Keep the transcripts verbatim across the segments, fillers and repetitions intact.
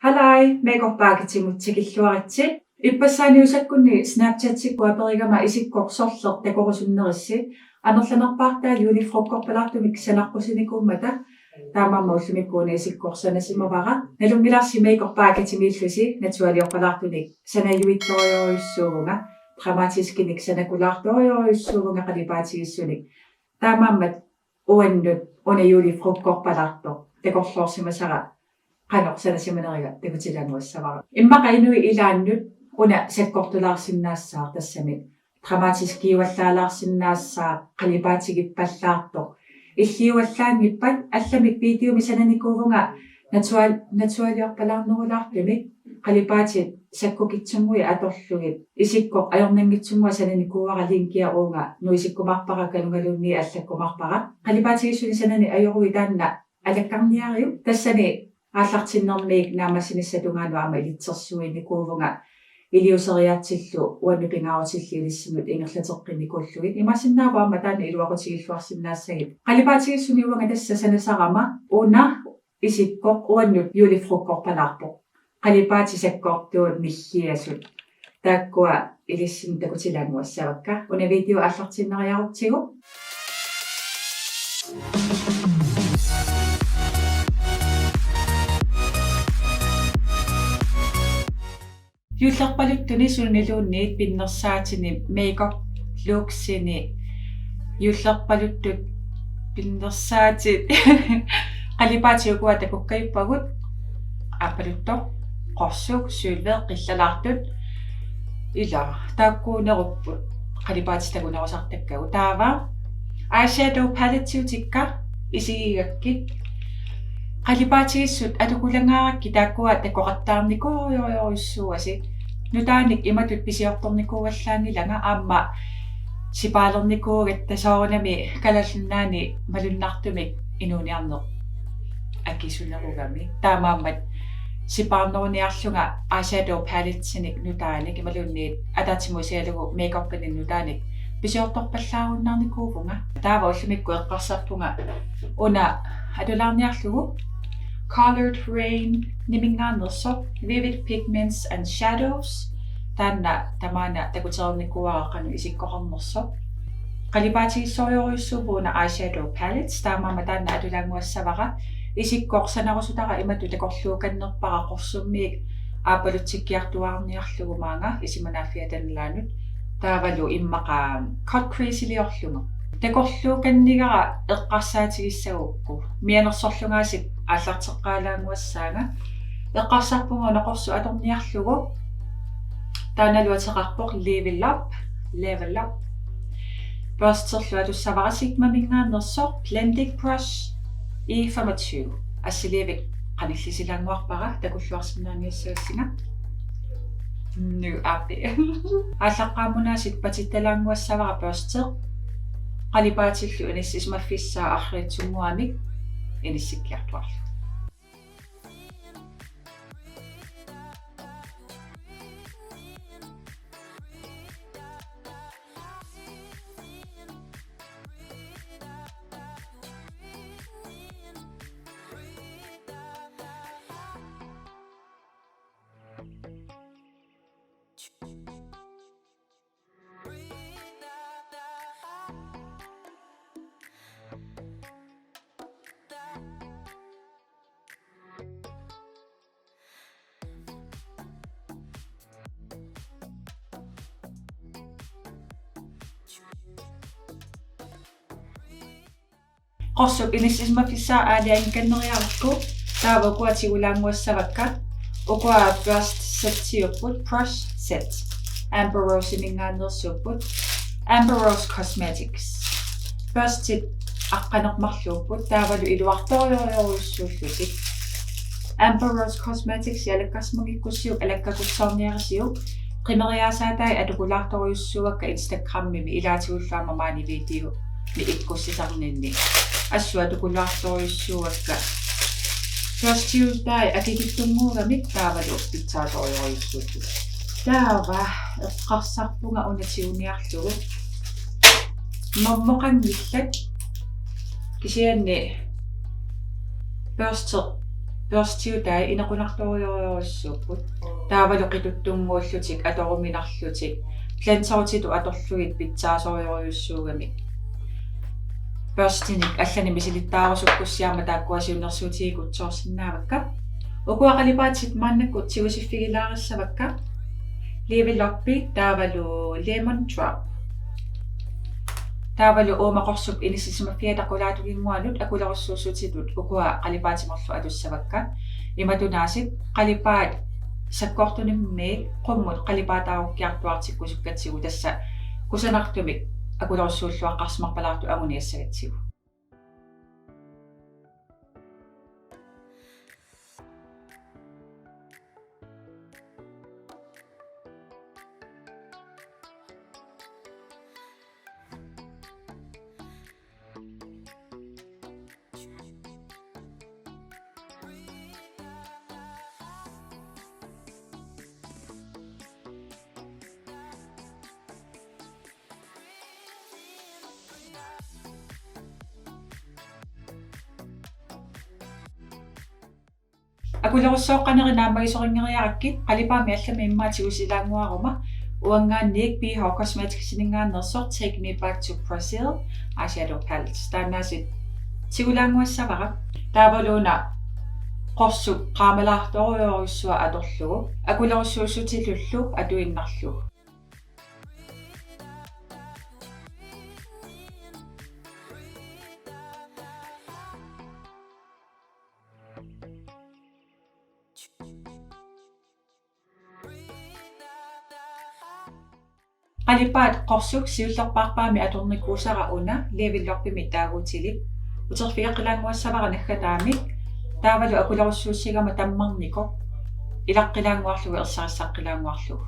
Haluu, Makeup by Katimut tikilluaritsi. Ippassaaniusakkunni Snapchatikkut aperigama isikkoq sorleq takorusunnerissi, amerlanerpaartaa julefrokosterpalaartumik sanaqqusinikuummata. Taamaammat ullumikkut una isikkoq sanasimavara. Nalunngilarsi Makeup by Katimiillusi naturaliorpalaartunik sanajuittorujorujussuuvunga, dramatiskinik sanakulaartorujorujussuuvunga qalipaatigissunik. Taamaammat uannut una julefrokosterpalaartoq takorloorsimasara qanoq sanasimaneriga takutilaannguassavara. Immaqa inuit ilaannut una sakkortulaarsinnaassaaq, tassami dramatiskiuallaalaarsinnaassaaq qalipaatigippallaartoq. Illiuallaanngippat allamik videomi sananikuuvunga natural-, naturaliorpalaarnerulaartumik, qalipaatit sakkukitsunnguit atorlugit, isikkoq ajornanngitsunnguaq sananikuuara, linkia uunga nuisikkumaarpara, kanugaluunniit allakkumaarpara. Qalipaatigissunik sananeq ajoruit taanna alakkarniariuk. Tassani aallartinnermiit naammassinissap tungaanut aamma ilitsersuinikuuvunga iliuseriaatsillu uannut pingaarutillit ilissinnut ingerlateqqinnikuullugit. Imaassinnaavoq aamma taanna iluaqutigilluarsinnaassagit. Qalipaatigissunik uanga tassa sanasarama una isikkoq uannut julefrokosterpalaarpoq. Qalipaatit sakkortuut nilliasut. Taakkua ilissinnut takutilaannguassavakka. Una video aallartiinnariarutsigu. Juullerpaluttuni suniluunniit pinnersaatini, makeup looksini juullerpaluttut pinnersaatit. Qalipaatit ukua takukkajuppagut: aappaluttoq, qorsuk, sølvi, qillalaartut. Ila taakkuunerupput qalipaatit takunerusartakkagut. Taava eyeshadow paletteutikka isigigakkit, qalipaatigissut atukulangaarakkit taakkua takoqattaarnikuujorujussuuasi. Nutaanik imatut pisiortornikuuallaanngilanga, aamma sipaalernikuugatta soorunami Kalaallit Nunaanni malunnartumik inuuniarneq akisunerugami. Taamaammat sipaarneruniarlunga eyeshadow paletsinik nutaanik imaluunniit ataatsimut isigalugu makeupinik nutaanik pisiortorpallaarunnaarnikuuvunga. Taava ullumikkut eqqarsarpunga una atulaarniarlugu Coloured Rain-iminngaanneersoq, Vivid Pigments and Shadows. Taanna tamaana takutereernikuuara qanoq isikkoqarnersoq. Qalipaatigissorujorujussuuvoq una eyeshadow palette, taamaammat taanna atulaannguassavara. Isikkoq sanarusutara imatut takorluukannerpara, qorsummiit aappalutsikkiartuaarniarlugu maanga isumanaaffia tanalaanut. Taavalu immaqa cut crease-iliorlunga. Takorluukannigara eqqarsaatigissagukku, mianersorlungaasiit aallarteqqaalaannguassaanga. Eqqarsarpunga una qorsuk atorniarlugu. Taannalu ateqarpoq Level Up, Level Up. Børsterlu atussavara Sigmaminngaanneersoq Blending Brush E femogtyve. Assiliivik qanillisilaannguarpara, takulluarsinnaaniassagassinga. Nu api. Aallaqqaammut aasiit patittalaannguassavara børste. Qalipaatillu inissisimaffissaa arriitsunnguamik inissikkiartuaarlugu. Qorsuk inissisimaffissaa aalajangikkanneriarakku, taava ukua tigulaannguassavakka. Ukua børst setiupput, brush set. Amber Rose-iminngaanneersuupput, Amber Rose Cosmetics. Børstit aqqaneq-marluupput, taavalu iluartorujorujussuullutik. Amber Rose Cosmetics alakkarsimanngikkussiuk alakkakutsoorniarisiuk. Qimeriaasaatai atukulaartorujussuuakka Instagramimi ilaatigullu aamma maani video mi ikkussisarninni. Assut atukulaartorujussuuakka. Børstiutai akikitsunnguugamik taavalu pitsaatorujorujussuupput. Taava eqqarsarpunga una tiguniarlugu. Mammoqanngillat. Kisianni børste Børstiutai inequnartorujorujussuupput. Taavalu qituttunnguullutik atoruminarlutik blenderitut atorlugit pitsaasorujorujussuugamik. Børstinik allanik misilittaarusukkussiama taakkua siunnersuutigikkutsoorsinnaavakka. Ukua qalipaatit maannakkut tigusiffigilaarissavakka Level Up taavalu Lemon Drop. Taavalu uuma qorsup inissisimaffiata qulaatukinnguanut akulerussuussutitut ukua qalipaatit marluk atussavakka. Imatut aasiit qalipaat sakkortunermi qummut qalipaataarukkiartuartikkusukkatsigu tassa kusanartumik akulerussuulluaqqaarsimarpalaartut anguniassagatsigu. Akulerussooqqaneri naammagisorinngeriarakkit, qalipaamik allamik immaqa tigusilaannguaruma, uanngaanniit BH Cosmeticsiminngaanneersoq Take Me Back to Brazil eyeshadow palette. Taanna aasiit tigulaannguassavara. Taavalu una qorsup qaamalaartorujorujussuaq atorlugu akulerussuussutitullu atuinnarlugu. Qalipaat qorsuk siullerpaarpaamik atornikuusara una Level Up-imik taaguutilik. Uterfigeqqilaannguassavara naggataamik. Taavalu akulerussuussigama tammarnikoq ilaqqilaannguarlugu ersarissaqqilaannguarlugu.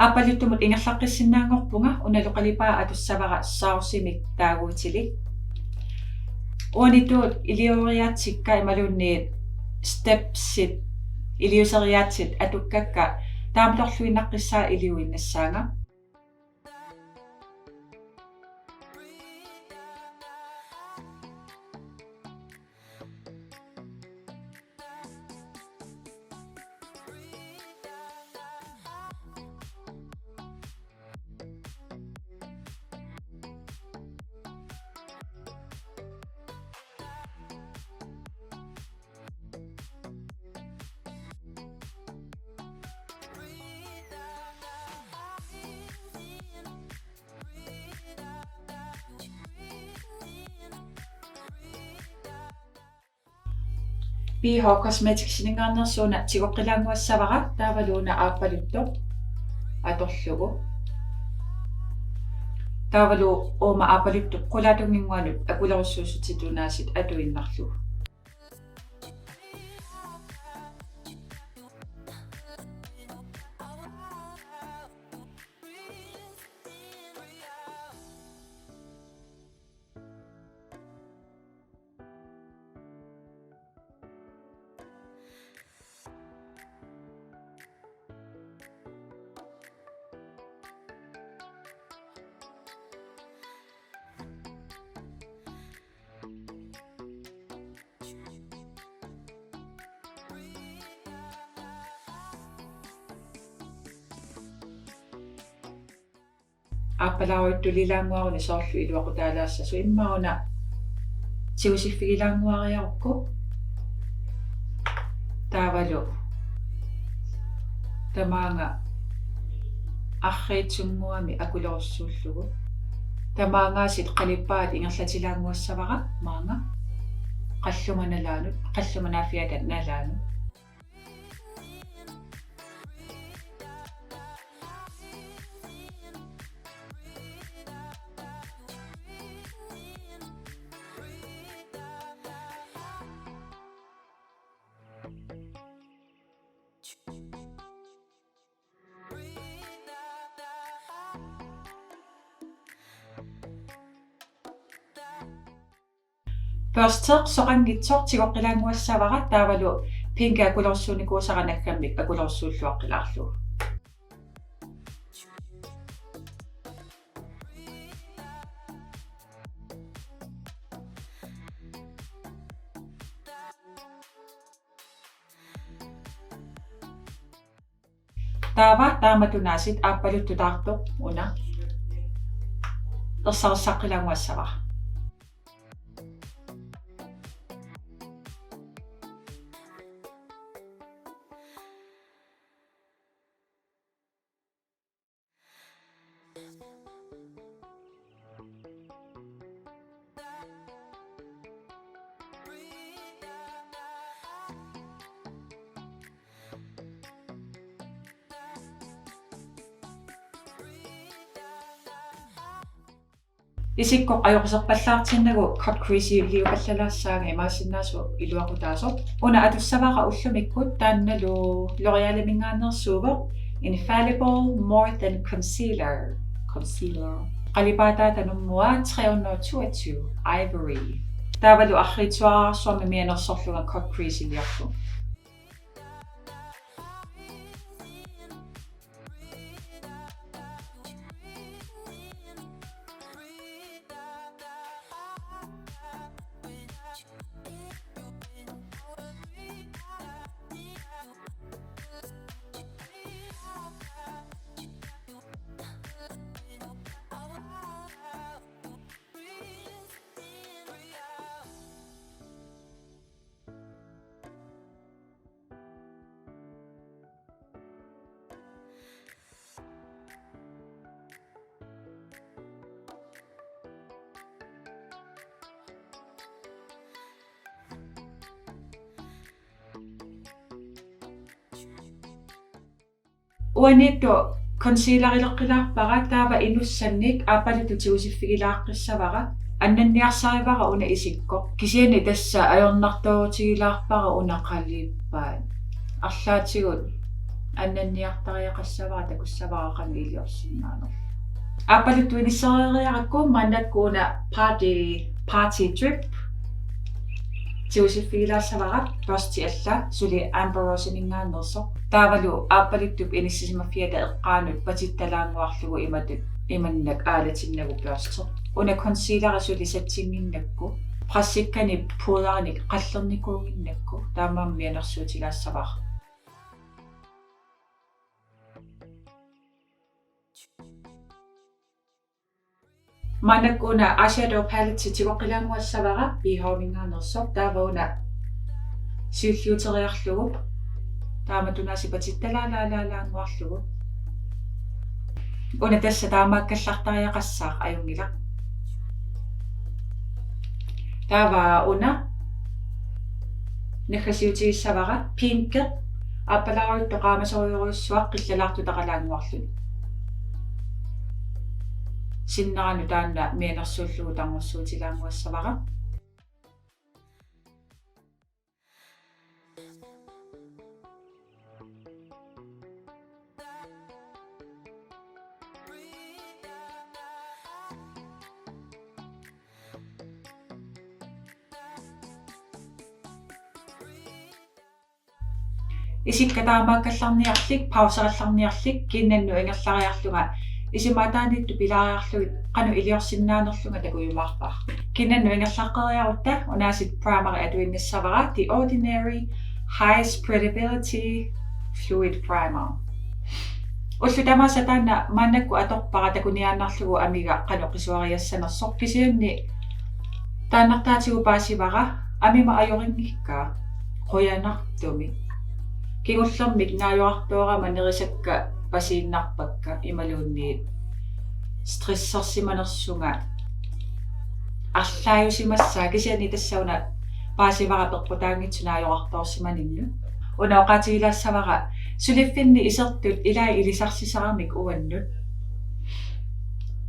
Aappaluttumut ingerlaqqissinnaanngorpunga, unalu qalipaat atussavara Sourcemik taaguutilik. Uanituut ilioriaatsikka imaluunniit stepsit iliuseriaatsit atukkakka taamatorluinnaqqissaaq iliuinnassaanga. BH Cosmeticsiminngaanneersoq una tigoqqilaannguassavara, taavalu una aappaluttoq atorlugu. Taavalu uuma aappaluttup qulaatunnginnguanut akulerussuussutitut una aasiit atuinnarlugu. Aappalaarujuttulilaannguaruni soorlu iluaqutaalaassasut, immaqa una tigusiffigilaannguariarukku. Taavalu tamaanga arriitsunnguamik akulerussuullugu. Tamaanga aasiit qalipaat ingerlatilaannguassavara maanga qalluma nalaanut, qalluma naaffiata nalaanut. Børsti soqanngitsoq tigoqqilaannguassavara taavalu pinki akulersuunikuusara naggammik akulersuulluaqqilaarlugu. Taava taamatut aasiit aappaluttut taartoq una ersarissaqqilaannguassavara. Isikkoq ajoquserpallaartinnagu cut crease-iliupallalaassaanga imaassinnaavoq iluaqutaasoq. Una atussavara ullumikkut taannalu L'Oréal-iminngaanneersuuvoq Infallible More Than Concealer. Concealer. Qalipaataata nummua tre hundrede og toogtyve, Ivory. Taavalu arriitsuararsuarmik mianersorlunga cut crease-iliorlunga. Uaniittoq concealerileqqilaarpara taava inussannik aappaluttut tigusiffigilaaqqissavara, annanniarsarivara una isikkoq. Kisianni tassa ajornartoorutigilaarpara una qalipaat. Arlaatigut annanniartariaqassavara, takussavara qanoq iliorsinnaanerlunga. Aappaluttut inissereeriarakku maannakkut una party, party drip tigusiffigilaassavarput, børsti alla suli Amber Rose-iminngaanneersoq. Taavalu aappaluttup inissisimaffiata eqqaanut patittalaannguarlugu imatut imannak aalatinnagu børsti. Una concealeri suli satsinnginnakku, pressikkani pudderinik qallernikuunnginnakku, taamaammat mianersuutigilaassavara. Maannakkut una eyeshadow palette tigoqqilaannguassavara, BH-minngaanneersoq, taava una siulliuteriarlugu taamatut aasiit patittalaalaalaalaannguarlugu. Una tassa taamaakkallartariaqassaaq, ajunngilaq. Taava una naggasiutigissavara pinki, aappalaaruttoq qaamasorujorujussuaq qillalaartutaqalaannguarluni. Sinneranut taanna mianersuullugu tarnussuutilaannguassavara. Isikka taamaakkallarniarlik, pauserallarniarlik, kiinnannut ingerlariarlunga isumaataaniittup pilaariarlugit qanoq iliorsinnaanerlunga takujumaarpara. Kiinnannut ingerlaqqeriarutta una aasiit primeri atuinnassavara, The Ordinary High Spreadability Fluid Primer. Ullut tamaasa taanna maannakkut atorpara takuniaannarlugu amiga qanoq qisuariassanersoq, kisianni taannartaatigut paasivara amima ajorinngikkaa qujanartumik. Kingullermik naajorartoorama nerisakka pasiinnarpakka imaluunniit stressersimanersunga arlaajusimassaaq, kisianni tassa una paasivara peqqutaanngitsoq naajorartoorsimaninnut. Una oqaatigilaassavara suliffinni isertut ilaat ilisarsisaramik uannut.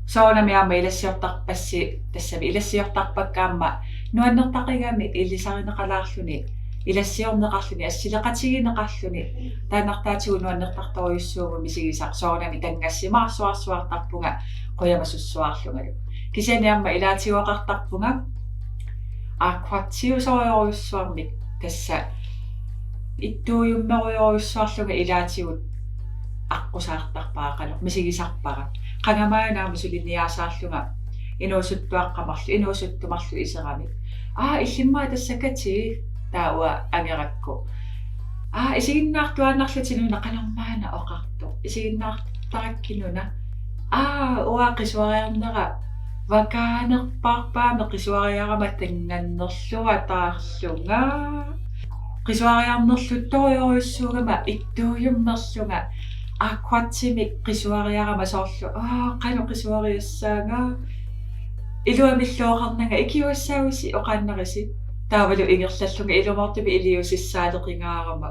Soorunami aamma ilassiortarpassi, tassami ilassiortarpakka aamma nuannertaqigami ilisarineqalaarluni, ilassiorneqarluni, assileqatigineqarluni, taannartaatigut nuannertartorujussuuvoq misigisaq, soorunami tanngassimaarsuarsuartarpunga qujamasussuarlungalu. Kisianni aamma ilaatigoqartarpunga Aquatiusorujorujussuarmik tassa ittuujummerujorujussuarlunga ilaatigut aqqusaartarpara qanoq misigisarpara. Qanga maani aamma suliniaasaarlunga inuusuttuaqqat marluk, inuusuttut marluk iseramik. Aa, illimmi tassa Kati, taava angerakku. Aa, isiginnaartuaannarlutit una, qanormaana oqartoq. Isiginnaartarakkit una. Aa, uanga qisuariarnera vakaanerpaarpaami qisuariarama tanngannerluataarlunga. Qisuariarnerluttorujorujussuugama ittuujummerlunga aquatimik qisuariarama soorlu, aa, qanoq qisuariassaanga. Iluamillu oqarnanga ikiuassaagusi oqaannarisi. Taavalu ingerlallunga ilumoortumik iliuusissaaleqingaarama.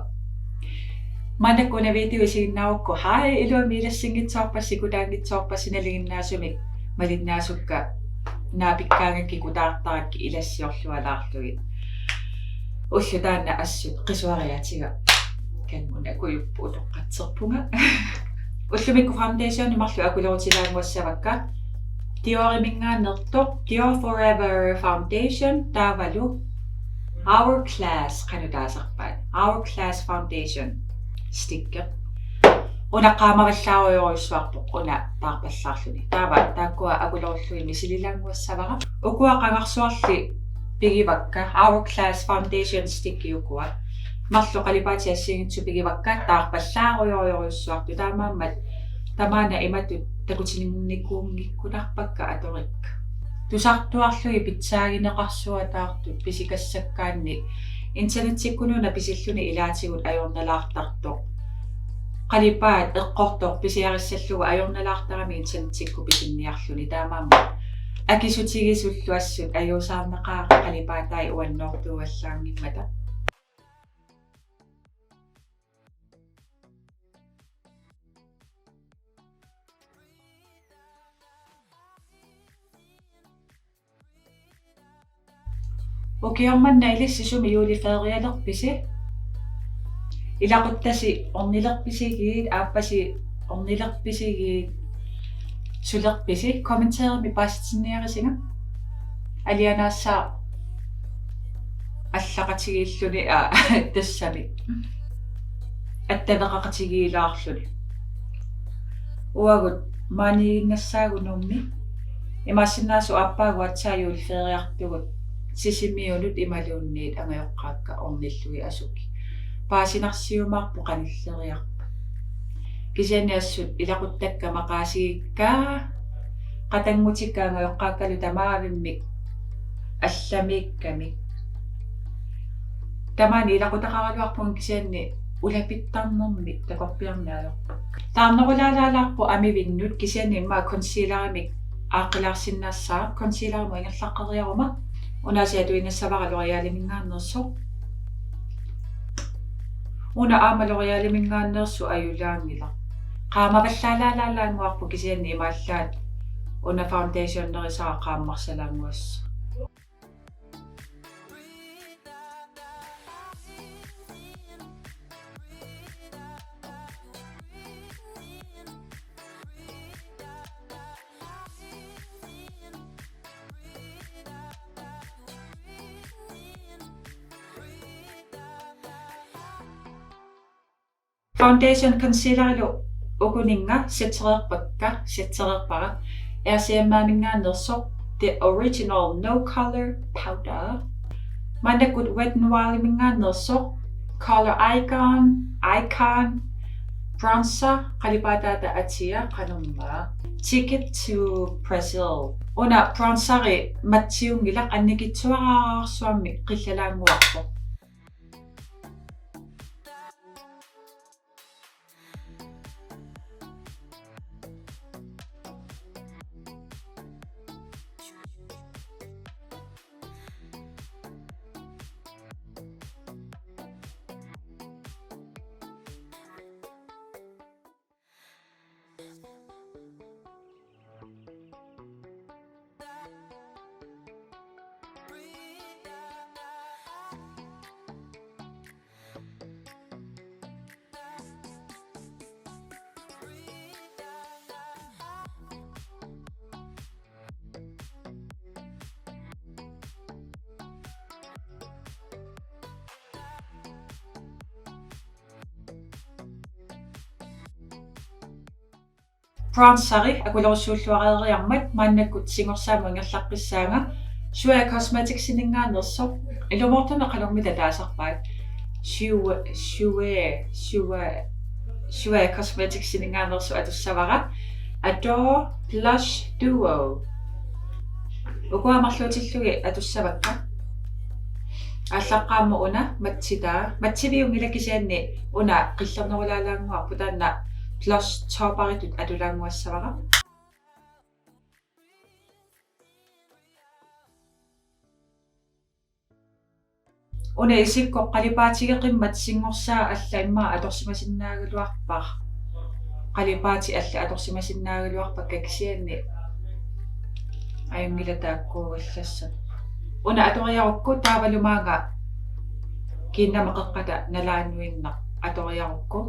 Maannakkut una video isiginnaarukku, hej, iluamik ilassinngitsoorpassi, kikutaanngitsoorpassi, nalinginnaasumik malinnaasukka naapikkaangakkit kikutaartarakkit ilassiorlualaarlugit. Ulloq taanna assut qisuariaatiga kanngunakujuppoq utoqqatserpunga. Ullumikkut foundationi marluk akulerutilaannguassavakka. Dioriminngaanneersoq, Dior Forever Foundation, taavalu Hourglass, qanoq taasarpaat, Hourglass Foundation Stick. Una qaamavallaarujorujussuarpoq una taarpallaarluni. Taava taakkua akulerullugit misililaannguassavara. Ukua qangarsuarli pigivakka, Hourglass Foundation Stick ukua. Marluk qalipaatit assigiinngitsut pigivakka taarpallaarujorujussuartut, taamaammat tamaana imatut takutinnikuunngikkunarpakka atorikka. Tusartuarlugit pitsaagineqarsuataartut pisikassakkaanni internettikkut una pisilluni ilaatigut ajornalaartartoq. Qalipaat eqqortoq pisiarissallugu ajornalaartarami internettikkut pisinniarluni, taamaammat akisutigisullu assut ajuusaarnaqaaq qalipaatai uannoortuuallaanngimmata. Ukioq manna ilissi sumi juleferialerpisi? Ilaquttasi ornilerpisigit, aappasi ornilerpisigit, sulerpisi? Kommentarimi paasitinniarisinga. Alianaassaaq allaqatigiilluni, aa, tassami attaveqaqatigiilaarluni. Uagut maaniinnassaagut Nuummi. Imaassinnaasoq aappaagu aatsaat juleferiartugut Sisimiunut imaluunniit angajoqqaakka ornillugit asuki. Paasinarsiumaarpoq qanilleriarpat. Kisianni assut ilaquttakka maqaasigikka, qatanngutikka angajoqqaakkalu tamaavimmik allamiikkamik. Tamaani ilaqutaqaraluarpunga kisianni ulapittarnermik takorpiarneq ajorpakka. Taarnerulaalaalaarpoq amivinnut, kisianni immaqa concealerimik aaqqilaarsinnaassaaq, concealerimut ingerlaqqeriaruma. Una aasiit atuinnassavara L'Oréaliminngaanneersoq. Una aamma L'Oréaliminngaanneersoq ajulaanngilaq. Qaamavallaalaalaalaannguarpoq kisianni imaallaat una foundationerisara qaammarsalaannguassaq. Foundation concealerilu ukuninnga settereerpakka, settereerpara R C M-iminngaanneersoq The Original No Color Powder. Maannakkut Wet n Wild-iminngaanneersoq Color Icon, Icon, bronzer, qalipaataata atia qanormaa, Ticket to Brazil. Una bronzeri mattiunngilaq, annikitsuararsuarmik qillalaannguarpoq. Bronzeri akulerussuulluareeriarmat maannakkut singorsaamut ingerlaqqissaanga. Jouer Cosmeticsiminngaanneersoq, ilumoortumik qanormita taasarpaat. Jouer, Jouer, Jouer, Jouer Cosmeticsiminngaanneersoq atussavara Adore Blush Duo. Ukua marluutillugit atussavakka. Aallaqqaammut una mattitaa, mattiviunngilaq kisianni una qillernerulaalaannguarpoq, taanna blush topperitut atulaannguassavara. Una isikkoq qalipaatigeqimmat singorsaat allat immaqa atorsimasinnaagaluarpara. Qalipaatit allat atorsimasinnaagaluarpakka kisianni ajunngilaq taakkuugallassappat. Una atoriarukku taavalu maanga kiinnama qeqqata nalaannuinnaq atoriarukku.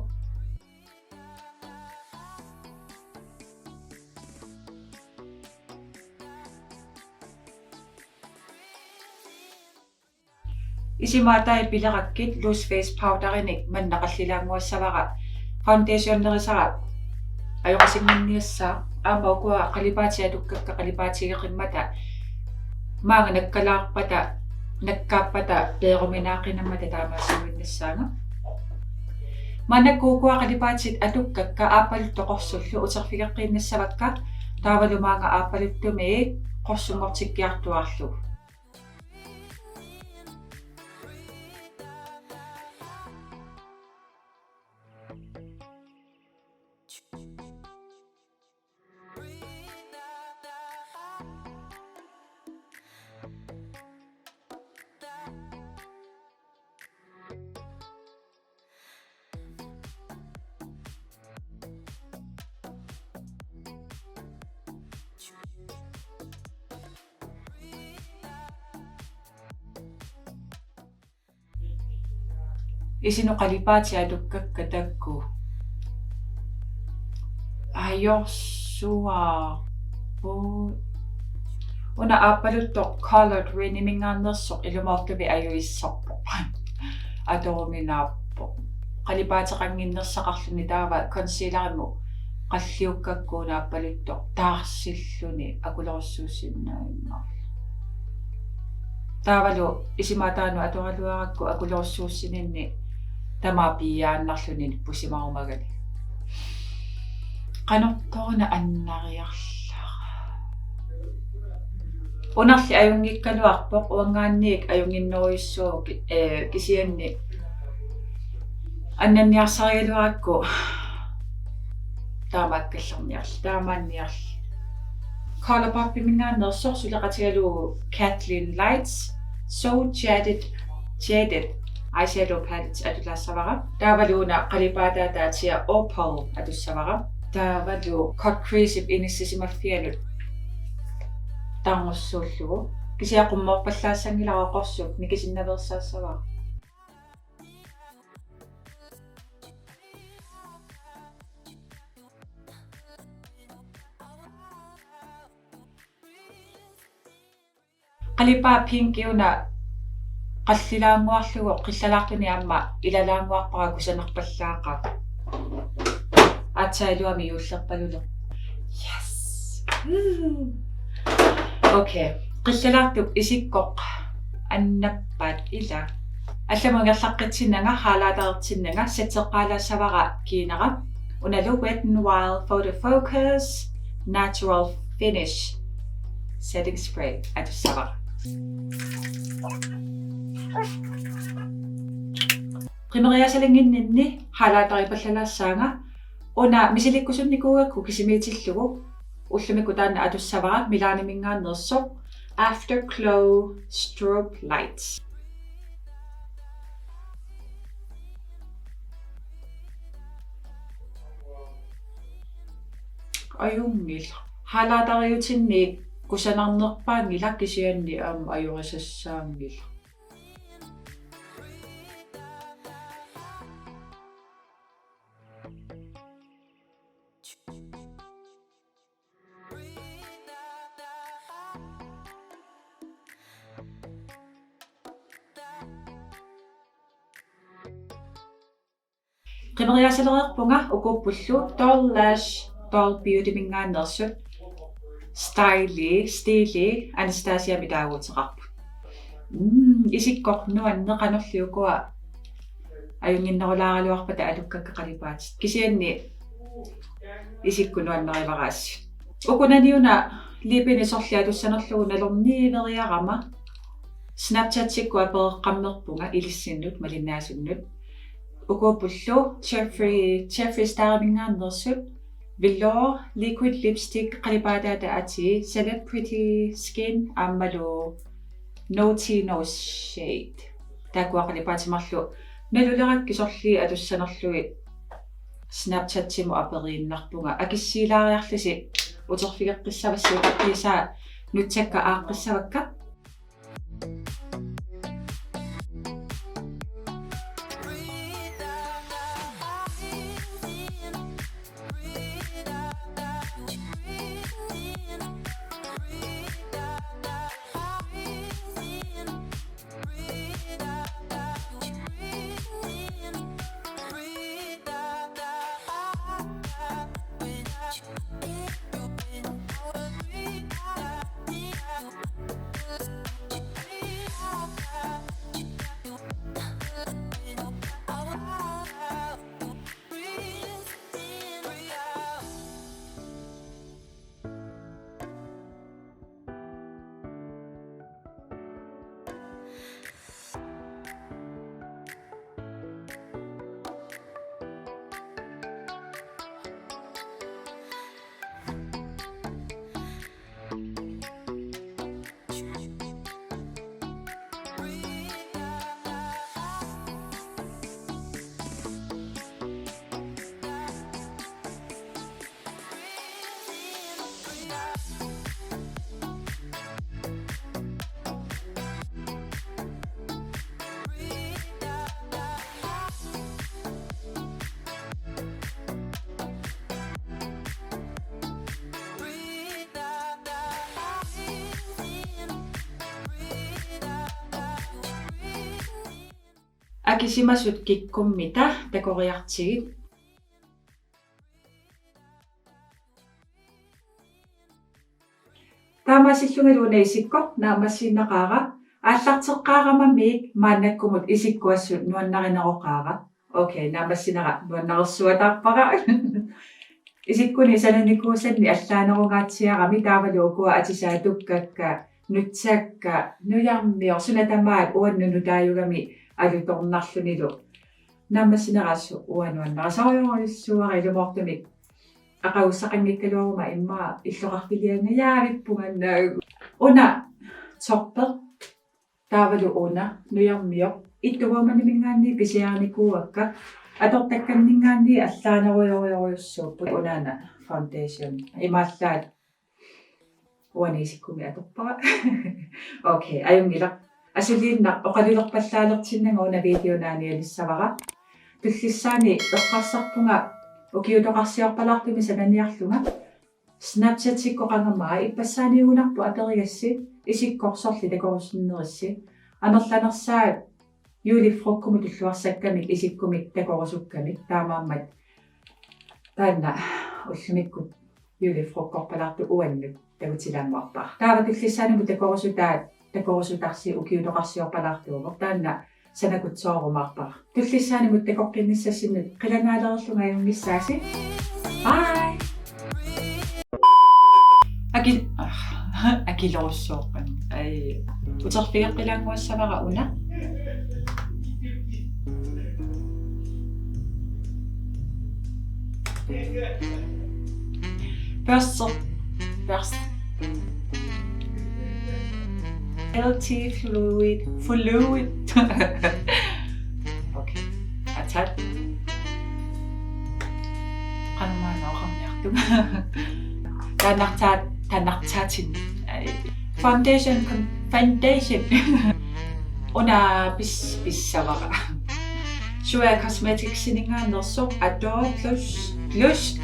Isima atai pilerakkit loose face powderinik manna qallilaannguassavara, foundationerisara ajoqisinnginniassaaq. Aamma ukua qalipaatit atukkakka qalipaatigeqimmata maanga nakkalaarpata, nakkaappata peeruminaaqinammata taamaasiuinnassaanga. Maannakkut ukua qalipaatit atukkakka aappaluttoq qorsullu uterfigeqqiinnassavakka, taavalu maanga aappaluttumik qorsunngortikkiartuaarlugu. Isinut qalipaatit atukkakka taakku ajorsuarput. Una aappaluttoq Coloured Raine-iminngaanneersoq ilumoortumik ajuissorpoq. Atoruminaappoq. Qalipaateqannginnersaqarluni taava concealerimut qalliukkakku una aappaluttoq taarsilluni akulerussuussinnaaginnarlugu. Taavalu isima ataanut atoraluarakku akulerussuussininni tamaat piiaannarluni nippusimarumagali. Qanortoq una annariarlara. Unarli ajunngikkaluarpoq, uanngaanniit ajunnginnerujussuuvoq, eh, kisianni annanniarsarigaluarakku taamaakkallarniarli, taamaanniarli. Colourpop-iminngaanneersoq suleqatigalugu Kathleen Lights So Jaded, Jaded eyeshadow palette atulaassavara. Taavalu una qalipaataata atia Opal atussavara. Taavalu cut crease-ip inissisimaffianut tarnussuullugu. Kisianni qummoorpallaassanngilara, qorsuk nikisinnaveersaassavara. Qalipaat pinki una qallilaannguarlugu qillalaartuni aamma ilalaannguarpara kusanarpallaaqaaq. Aatsaat iluamik juullerpalulerpoq. Yes. Woo. Okay. Qillalaartup isikkoq annappaat ila. Allamut ingerlaqqitsinnanga, highlighterertinnanga, setteqqaalaassavara kiinara. Unalu Wet n Wild Photo Focus Natural Finish Setting Spray atussavara. Qimeriaasalinnginninni highlighteripallalaassaanga, una misilikkusunnikuugakku kisimiitillugu, ullumikkut taanna atussavara Milaniminngaanneersoq Afterglow Strobe Light. Ajunngilaq. Highlighteriutinni kusanarnerpaanngilaq kisianni aamma ajorisassaanngilaq. Qimeriaasalereerpunga ukuuppullu Doll Lash Doll Beauty-minngaanneersut Styli, Stili Anastasiamik taaguuteqarput. Mm, isikkoq nuanneq, qanorli ukua ajunnginnerulaaraluarpata alukkakka qalipaatit. Kisianni isikkut nuannarivara assut. Ukunani una lipini sorliatussanerlugu nalorniiveriarama Snapchatikkut apereqqammerpunga ilissinnut malinnaasunnut. Ukuuppullu Jeffree, Jeffree Star-minngaanneersut Velour Liquid Lipstick qalipaataata atii Celebrity Skin aammalu No Tea No Shade. Taakkua qalipaatit marluk nalulerakkit sorliit atussanerlugit Snapchatimut aperiinnarpunga. Akissiilaariarlusi uterfigeqqissavassi, utaqqisa nutsakka aaqqissavakka. Akisimasut kikkummita takoriartigit. Taamaasillungalu una isikkoq naammassiinnaqaara, aallarteqqaaramamik maannakkumut isikkut assut nuannarineroqaara. Okay, naammassinera nuannarersua taarpara. Isikkuni sananikuusanni allaanerungaatsiarami taavalu ukua atisaat tukkakka, nutsakka, nujarmioq, suna tamaat uannut nutaajugami alutornarlunilu. Naammassinera assut uanga nuannarasarujorujussuuara, ilumoortumik aqagussaqanngikkaluaruma immaqa illoqarfiliangajaavippunga naagu. Una topper taavalu una nujarmioq It The Woman-iminngaanniit pisiarinikuuakka, atortakkanninngaanniit allaanerujorujorujussuupput. Unaana foundation imaallaat uani isikkumi atorpara. Okay, ajunngilaq. Asuliinnaq oqalulerpallaalertinnanga una video naanialissavara. Tullissaani eqqarsarpunga ukiutoqarsiorpalaartumik sananiarlunga. Snapchatikkut qangamaa ippassaaniugunarpoq aperigassi isikkoq sorleq takorusunnerissi. Amerlanersaat julefrokostikkut tulluarsakkamik isikkumik takorusukkamik, taamaammat taanna ullumikkut julefrokostiorpalaartoq uannut takutilaannguarpara. Taava tullissaanimut takorusutaat takorusutarsi ukiutoqarsiorpalaartuuvoq, taanna sanakutsoorumaarpara. Tullissaanimut takoqqinnissassinnut qilanaalereerlunga ajunngissaasi. Bye! Aki-, akilerussuoqqan. Ai. Uterfigeqqilaannguassavara una. Børster. Børst. L T fluid. Fluid. Okay. Atat. Qanmaana oqarniartunga. Taannartaa-, taannartaatin. Ai. Foundation, con-, foundation. Una pis-, pissavara. Jouer Cosmetics-iminngaanneersoq Adore Blush, Blush